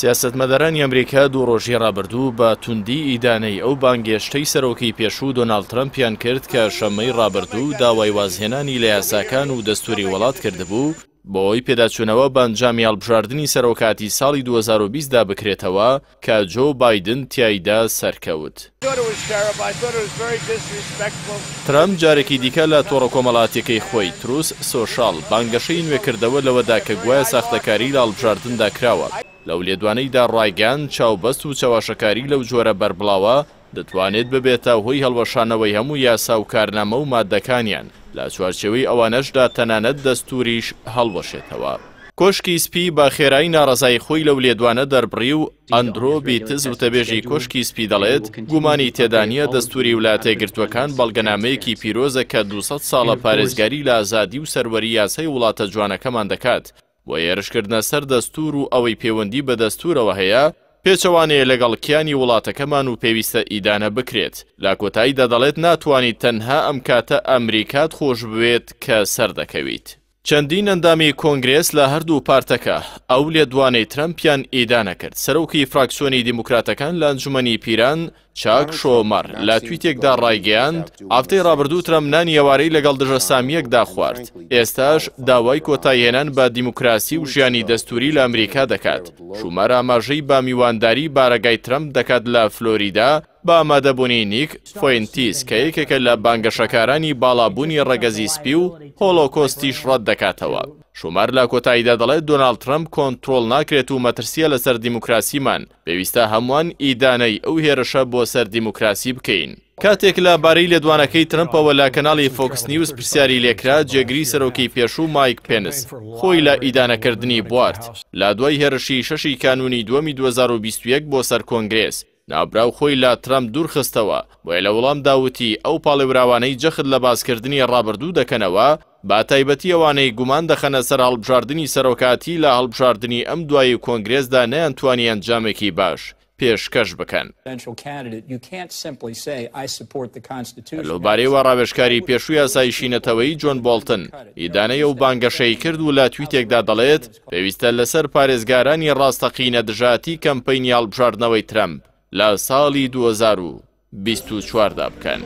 سیاسەتمەدارانی ئەمریکا دوو ڕۆژی ڕابردوو بە توندی ئیدانەی ئەو بانگێشتەی سەرۆکی پێشوو دۆناڵد ترەمپیان کرد کە شەممەی ڕابردوو داوای وازهێنانی لە یاساکان و دەستوری وڵات کردبوو بۆ ئەوەی پێداچوونەوە بە ئەنجامی هەڵبژاردنی سەرۆکاتی ساڵی 2020 دا بکرێتەوە کە جۆو بایدن تیایدا سەرکەوت. ترەمپ جارێکی دیکە لە تۆڕە کۆمەڵاتیەکەی خۆی، تروس سۆشاڵ، بانگەشەی نوێکردەوە لەوەدا کە گوایە ساختەکاری لە هەڵبژاردندا کراوە. لەو لێدوانەیدا ڕایگەیاند، چاوبەست و چەواشەکاری لەو جۆرە بەربڵاوە دەتوانێت ببێتە هۆی هەڵوەشانەوەی هەموو یاسا و کارنامە و ماددەکانیان، لە چوارچێوەی ئەوانەشدا تەنانەت دەستووریش هەڵوەشێتەوە. کۆشکی سپی بە خێرایی ناڕەزایی خۆی لەو لێدوانە دەربڕی و ئەندرۆ بیتز وتەبێژی کۆشکی سپی دەڵێت، گومانی تێدا نییە دەستووری ولایەتەیەکگرتووەکان بەڵگەنامەیەکی پیرۆزە کە 200 ساڵە پارێزگاری لە ئازادی و سەروەری یاسای وڵاتە جوانەکەمان دەکات، بۆ هێرشکردنە سەر دەستوور و ئەوەی پەیوەندی بە دەستوورەوە هەیە، پێچەوانەیە لەگەڵ کیانی وڵاتەکەمان و پێویستە ئیدانە بکرێت. لە کۆتاییدا دەڵێت ناتوانیت تەنها ئەم کاتە ئەمریکات خۆشبوێت کە سەردەکەویت. چەندین ئەندامی کۆنگرێس لە هەردوو پارتەکە ئەو لێدوانەی ترەمپیان ئیدانە کرد. سەرۆکی فراکسیۆنی دیموکراتەکان لە ئەنجومەنی پیران، چاک شۆمەر، لە تویتێکدا ڕایگەیاند، هەفتەی ڕابردوو ترەمپ نانی ئێوارەی لەگەڵ دژە سامییەکدا خوارد، ئێستاش داوای کۆتاییهێنان بە دیموکراسی و ژیانی دەستووری لە ئەمریکا دەکات. شومەر ئاماژەی بە میوانداری بارەگای ترەمپ دەکات لە فلۆریدا، بە ئامادەبوونی نیک فوێنتیس کە یەکێکە لە بانگەشەکارانی باڵابوونی ڕەگەزی سپی و هۆڵۆکۆستیش ڕەتدەکاتەوە. شومەر لە کۆتاییدا دەڵێت دۆناڵد ترەمپ کۆنترۆڵ ناکرێت و مەترسییە لەسەر دیموکراسیمان، پێویستە هەمووان ئیدانەی ئەو هێرشە بۆ سەر دیموکراسی بکەین. کاتێک لە بارەی لێدوانەکەی ترەمپەوە لە کەناڵی فۆکس نیوز پرسیاری لێکرا، جێگری سەرۆکی پێشوو مایک پێنس خۆی لە ئیدانەکردنی بوارد لە دوای هێرشی شەشی کانوونی دووەمی 2021 بۆ سەر کۆنگرێس، ناوبراو خۆی لە ترەمپ دوورخستەوە، بۆیە لە وەڵامدا وتی، ئەو پاڵێوراوانەی جەخت لە باسکردنی ڕابردوو دەکەنەوە، بە تایبەتی ئەوانەی گومان دەخەنە سەر هەڵبژاردنی سەرۆکاتی لە هەڵبژاردنی ئەم دوایی کۆنگرێسدا نەیانتوانی ئەنجامێکی باش پێشکەش بکەن. لەوبارەیەوە ڕاوێژکاری پێشووی ئاسایشی نەتەوەیی جۆن بۆڵتن ئیدانەی ئەو بانگەشەی کرد و لە تویتێکدا دەڵێت، پێویستە لەسەر پارێزگارانی ڕاستەقینە دژایەتی کەمپەینی هەڵبژاردنەوەی ترەمپ لە ساڵی 2024 دا بکەن.